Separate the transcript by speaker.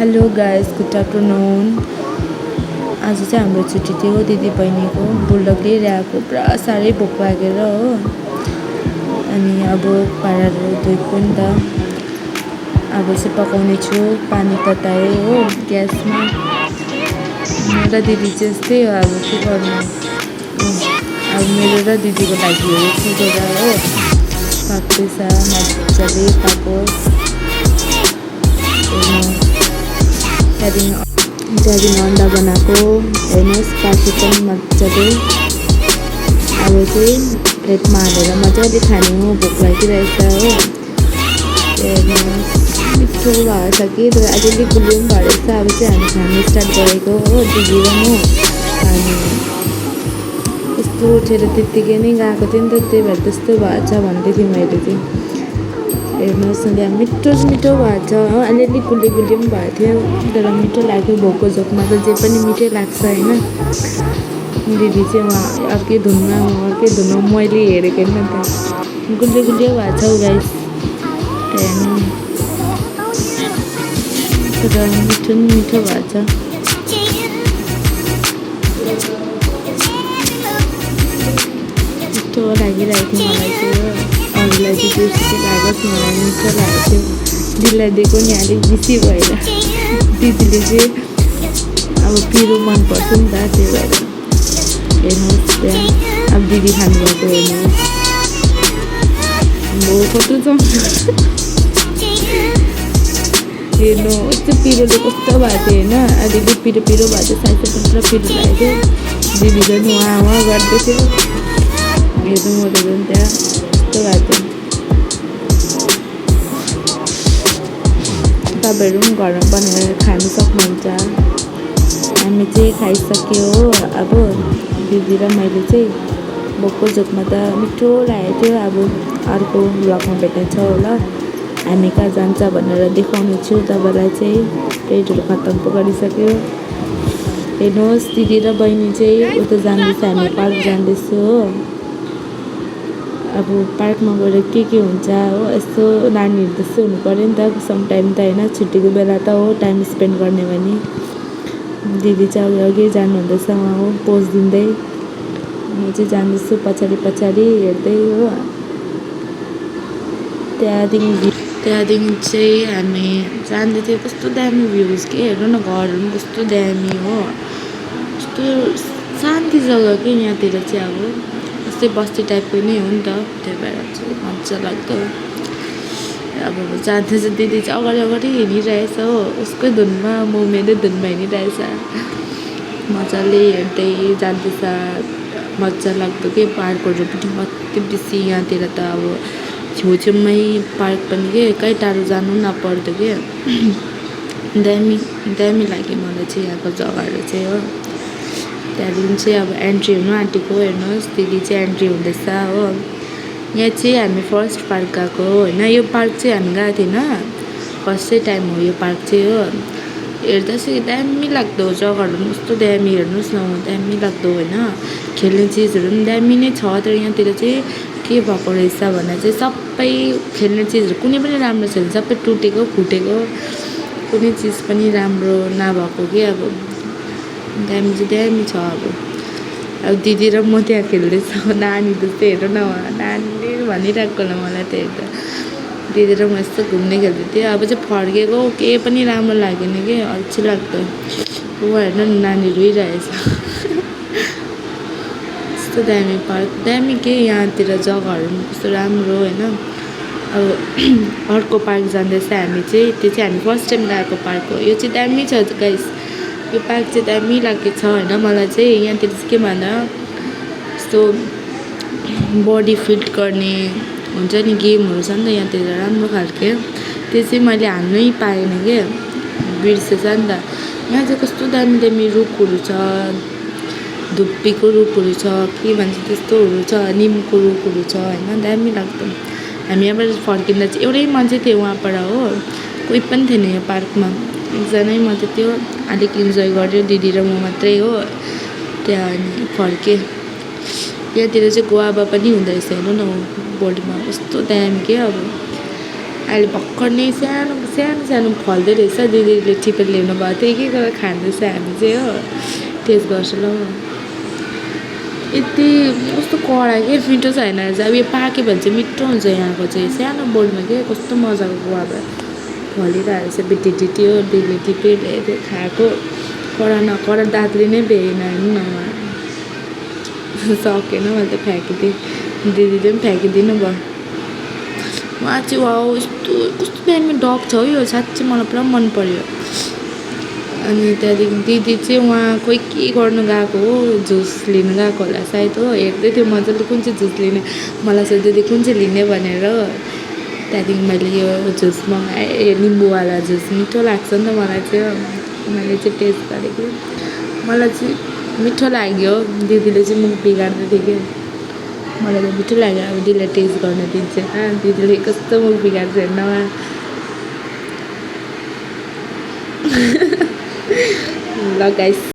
Speaker 1: Hello guys, good afternoon. आज चाहिँ हाम्रो छुट्टी थियो दिदी बहिनीको। बुल्डग लिइरहेको, पुरा साह्रै भोक लागेर हो। अनि अब भाँडाहरू धोएको नि त। अब चाहिँ पकाउने छु, पानी तताएँ हो ग्यासमा। र दिदी चाहिँ यस्तै हो, अब के गर्नु। अब मेरो र दिदीको लागि हो सिधोरा हो पाक्दैछ, मजाले पाकोस्। त्यहाँदेखि अन्डा बनाएको हेर्नुहोस्, पाकी पनि मजाले। अब चाहिँ प्लेटमा हालेर मजाले खाने हो, भोक लागिरहेछ हो। हेर्नुहोस् मिठो भएको छ कि तर अलिअलि गुलियो पनि भएछ। अब चाहिँ हामी खानु स्टार्ट गरेको हो, दिदी र म। अनि यस्तो उठेर त्यत्तिकै नै गएको थियो नि त, त्यही भएर त्यस्तो भएको छ भन्दै थिएँ मैले चाहिँ। हेर्नुहोस् न, त्यहाँ मिठो मिठो भएको छ हो, अलिअलि गुलियो गुलियो पनि भएको थियो तर मिठो लाग्यो। भोकको झोकमा त जे पनि मिठै लाग्छ होइन। दिदी चाहिँ उहाँ अर्कै धुनमा, म अर्कै धुनमा, मैले हेरेको नि त गुलियो गुलियो भएको छ गाइस। हेर्नु तर मिठो मिठो भएको छ। मिठो लागिरहेको थियो मलाई चाहिँ हो। अरूलाई चाहिँ त्यस्तो लागोस्, मलाई मिठो लागेको थियो। दिदीलाई दिएको नि अलिक बेसी भएर। दिदीले चाहिँ अब पिरो मनपर्छ नि त, त्यही भएर। हेर्नुहोस् त्यहाँ अब दिदी खानुभएको हेर्नुहोस्। कस्तो छ हेर्नु, यस्तो पिरोले कस्तो भएको थियो होइन। अलिअलि पिरो पिरो भएको थियो, साइड पनि पुरा पिरो लागेको थियो। दिदी झन् उहाँ गर्दै थियो। हेर्नु म त झन् त्यहाँ कस्तो भएको थियो। तपाईँहरू पनि घरमा बनाएर खानु सक्नुहुन्छ। हामी चाहिँ खाइसक्यो हो। अब दिदी र मैले चाहिँ भोकको झोकमा त मिठो लागेको थियो। अब अर्को भ्लगमा भेट्नेछ होला, हामी कहाँ जान्छ भनेर देखाउने छु तपाईँलाई चाहिँ। पेटहरू खत्तम पो गरिसक्यो। हेर्नुहोस् दिदी र बहिनी चाहिँ उता जाँदैछ, हामी पार्क जाँदैछु हो। अब पार्कमा गएर के हुन्छ हो, यस्तो नानीहरू जस्तो हुनु पऱ्यो नि त सम टाइम त होइन। छुट्टीको बेला त हो टाइम स्पेन्ड गर्ने भने। दिदी चाहिँ अघि जानुहुँदैछ उहाँ हो पोज दिँदै। म चाहिँ जाँदैछु पछाडि पछाडि हेर्दै हो। त्यहाँदेखि चाहिँ हामी जाँदै थियो। कस्तो दामी भ्युज के, हेर्नु न घरहरू पनि कस्तो दामी हो। कस्तो शान्ति जग्गा कि यहाँतिर चाहिँ। अब यस्तै बस्ती टाइपको नै हो नि त, त्यही भएर चाहिँ मजा लाग्दो। अब जाँदैछ दिदी चाहिँ अगाडि अगाडि हिँडिरहेछ हो, उसकै धुनमा म मेरो धुनमा हिँडिरहेछ। मजाले हेर्दै जाँदैछ, मजा लाग्दो के। पार्कहरू पनि कति बेसी यहाँतिर त। अब छेउछेउमै पार्क पनि के, कहीँ टाढो जानु पनि नपर्दो के। दामी दामी लाग्यो मलाई चाहिँ यहाँको जग्गाहरू चाहिँ हो। त्यहाँदेखि चाहिँ अब एन्ट्री हुनु आँटेको हेर्नुहोस्, दिदी चाहिँ एन्ट्री हुँदैछ हो। यहाँ चाहिँ हामी फर्स्ट पार्क गएको हो होइन। यो पार्क चाहिँ हामी गएको थिएन, फर्स्टै टाइम हो यो पार्क चाहिँ हो। हेर्दा चाहिँ दामी लाग्दो जग्गाहरू पनि कस्तो दामी, हेर्नुहोस् न दामी लाग्दो होइन। खेल्ने चिजहरू पनि दामी नै छ तर यहाँतिर चाहिँ के भएको रहेछ भन्दा चाहिँ सबै खेल्ने चिजहरू कुनै पनि राम्रो छैन, सबै टुटेको फुटेको, कुनै चिज पनि राम्रो नभएको के। अब दामी चाहिँ दामी छ। अब दिदी र म त्यहाँ खेल्दैछ नानी जस्तै। हेर न उहाँ नानीले भनिरहेको होला मलाई त हेर्दा। दिदी र म यस्तो घुम्दै खेल्दै थियो। अब चाहिँ फर्केको केही पनि राम्रो लागेन कि, अल्छी लाग्दो। उहाँ हेर्नु न नानी रोइरहेछ। यस्तो दामी पार्क दामी के, यहाँतिर जग्गाहरू पनि कस्तो राम्रो होइन। अब अर्को पार्क जाँदैछ हामी चाहिँ, त्यो चाहिँ हामी फर्स्ट टाइम गएको पार्क हो। यो चाहिँ दामी छ गाइस, यो पार्क चाहिँ दामी लागेको छ होइन मलाई चाहिँ। यहाँतिर चाहिँ के भन्दा यस्तो बडी फिट गर्ने हुन्छ नि गेमहरू छ नि त यहाँतिर राम्रो खालके। त्यो चाहिँ मैले हाल्नै पाएन के, बिर्सेछ नि त। यहाँ चाहिँ कस्तो दामी दामी रुखहरू छ, धुप्पीको रुखहरू छ, के भन्छ त्यस्तोहरू छ, निमको रुखहरू छ होइन, दामी लाग्दो। हामी यहाँबाट फर्किँदा चाहिँ एउटै मान्छे थियो वहाँबाट हो, कोही पनि थिएन यो पार्कमा। एकजनै मात्रै थियो, अलिक इन्जोय गऱ्यो दिदी र म मात्रै हो त्यहाँ। अनि फर्केँ। यहाँतिर चाहिँ गुवाबा पनि हुँदोरहेछ हेर्नु न बोर्डमा, कस्तो दामी के। अब अहिले भर्खर नै सानो सानो सानो फल्दो रहेछ दिदीले टिपेर ल्याउनु भएको थियो के गरेर खाँदैछ हामी चाहिँ हो टेस्ट गर्छु ल यति कस्तो कडा के मिठो छैन रहेछ अब यो पाक्यो भने चाहिँ मिठो हुन्छ यहाँको चाहिँ सानो बोर्डमा के कस्तो मजाको गुवा फलिरहेको रहेछ बिटी हो दिदीले टिपेर ल्याएर खाएको कडा न कडा दाँतले नै भ्याएन हेर्नु न सकेन मैले त फ्याँकिदिएँ दिदीले पनि फ्याँकिदिनु भयो उहाँ चाहिँ वाउ यस्तो कस्तो दामी डग छ हौ यो साँच्चै मलाई पुरा मन पर्यो अनि त्यहाँदेखि दिदी चाहिँ उहाँ खोइ के गर्नु गएको हो जुस लिनु गएको होला सायद हो हेर्दै थियो मजाले कुन चाहिँ जुस लिने मलाई सोध्दै थियो कुन चाहिँ लिने भनेर त्यहाँदेखि मैले यो जुस मगाएँ निम्बुवाला जुस मिठो लाग्छ नि त मलाई चाहिँ मैले चाहिँ टेस्ट गरेको मलाई चाहिँ मिठो लाग्यो दिदीले चाहिँ मुख बिगार्दै थियो कि मलाई त मिठो लाग्यो अब दिदीलाई टेस्ट गर्न दिन्छ दिदीले कस्तो मुख बिगार्छ हेर्न ल गाइस